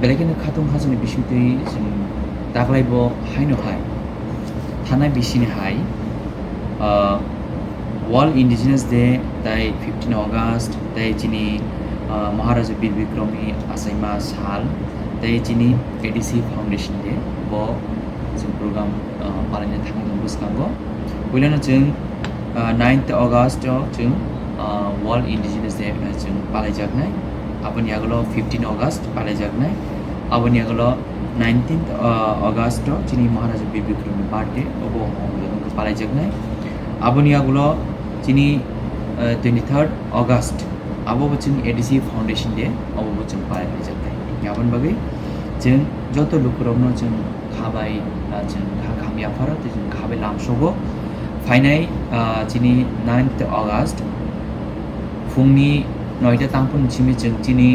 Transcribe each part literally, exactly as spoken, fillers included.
Belai kheno khatung khajani bisingtwi chwng taklaibo haino hai thanai bisini hai, ah, World Indigenous Day tei fifteen August tei chini, ah, Maharaja Bir Bikramni achaima sal tei chini A D C Foundation Day bo chwng program, ah, palaina thangwi tongo bwskango. Puilano chwng, ah, ninth August o chwng, ah, World Indigenous Day, ah, chwng palaijaknai. Aboni yagulo fifteen August palaijaknai. Aboni yagulo nineteenth, ah, August o chini Maharaja Bir Bikramni birthday, obo hwnwi palaijaknai. Aboni yagulo chini, ah, twenty-third August, abo bo chwng A D C Foundation Day, obo bo chwng palaijaknai. Aboni bagwi chwng joto lukurokno chwng kha bai, ah, chwng kha kham yapharo tei chwng kha bai lamsogo. Phainai, ah, chini ninth August phungni noita tangphun simi chwng chini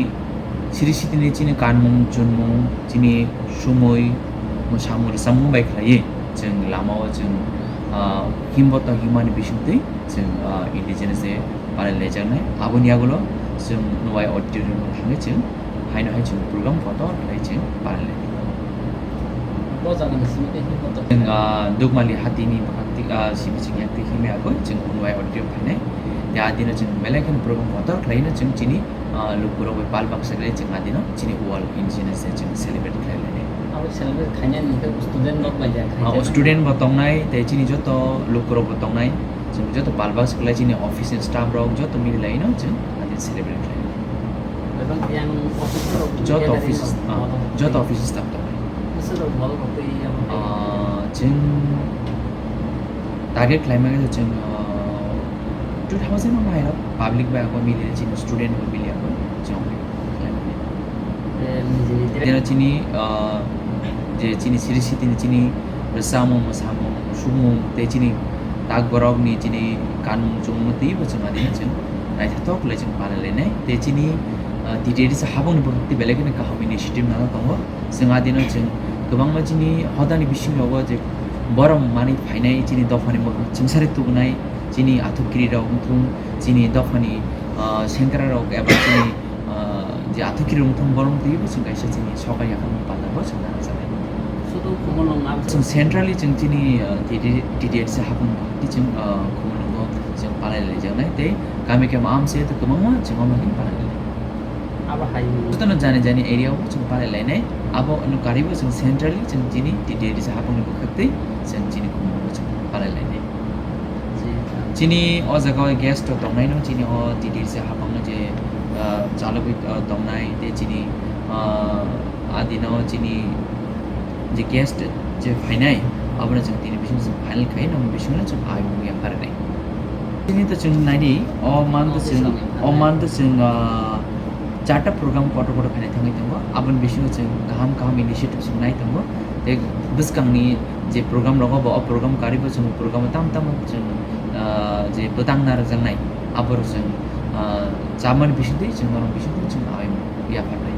siri sitini chini kanmung chunmung, chini sumui, mwsamung rwchapmung bai khlaiwi chwng lamao chwng, ah, himboto himani bisingtwi chwng, ah, Indigenous Day palaijaknai. Aboni yagulo chwng Nwai Auditorium o thangwi chwng haino hai chwng program kotor khlai chwng palailainai. Bo jagani simi tei himboto. Chwng, ah, Dukmali hatini bwkhak twi, ah, simi chwng yak twi himwi agwi chwng Nwai Auditorium phainai. Tei adino chwng belai kheno program kotor khlaino chwng chini, ah, lukurok bai pal baksa khlai chwng adino chini World Indigenous Day chwng celebrate khlai lainai. Abo celebrate khainani hwnkhe student rok bai ya khainai. Ah, student bo tongnai tei chini joto lukurok bo tongnai. Chwng joto pal baksa khlai chini office ni staff rok joto mili laino chwng adino celebrate khlai. Ebang yang office rok joto office, ah, joto office staff tongnai. Aswk rok bol rok tei yang. Ah, chwng target khlaima khe chwng, ah, two thousand o hai rok public bai ako mili chini student bo mili ako chwng khlaimani. Jeno chini, ah, je chini siri sitini chini rwchapmung, mwsamung, sumung tei chini tak borokni chini kanmung chumungno twibo chwng adino chwng naithothok khlai chwng palailainai. Tei chini, ah, T T A D C habangni bwkhak tei belai kheno kaham initiative nana tongo. Chwng adino chwng kwbangma chini hodani bisingo je borok manwi phainai chini dophani mwkhang chwngsari tubunai chini athukiri rok wngthung, chini dophani, ah, sengkra rok eba chini, ah, je athukiri wngthung borok twibo chwng kaisa chini sokar yakarmung panda bo chwng nana chanai. Sudu Khumulwng abo chwng centrally chwng chini, ah, T T, T T A D C habangni bwkhak tei chwng, ah, Khumulwngo chwng palai laijaknai tei kami khe ma amse tei kwbangma chwng omo hwn palai lai. Abo hai. Jotono jani jani area o chwng palai lainai. Abo no karibo chwng centrally chwng chini T T A D C habangni bwkhak tei chwng chini Khumulwngo chwng palai lainai. Chini o jaga o guest rok tongnai no, chini o T T A D C habangno je, ah, chalogwi, ah, tongnai tei chini, ah, adino chini je guest je phainai, abono chwng tini bising chwng final khai, nokni bisingo chwng aimung yapharnai. Tini to chwng naidi, o month chwng, o month chwng, ah, charta program kotor kotor khainai thangwi tongo. Aboni bisingo chwng kaham kaham initiative chwng nai tongo. Tei bwskangni je program rogo bo, o program karibo chwng program tam tam chwng, ah, je bwtang narwkjaknai, aboro chwng, ah, chamani bisingtwi chwng norok bisingtwi chwng aimung yapharnai.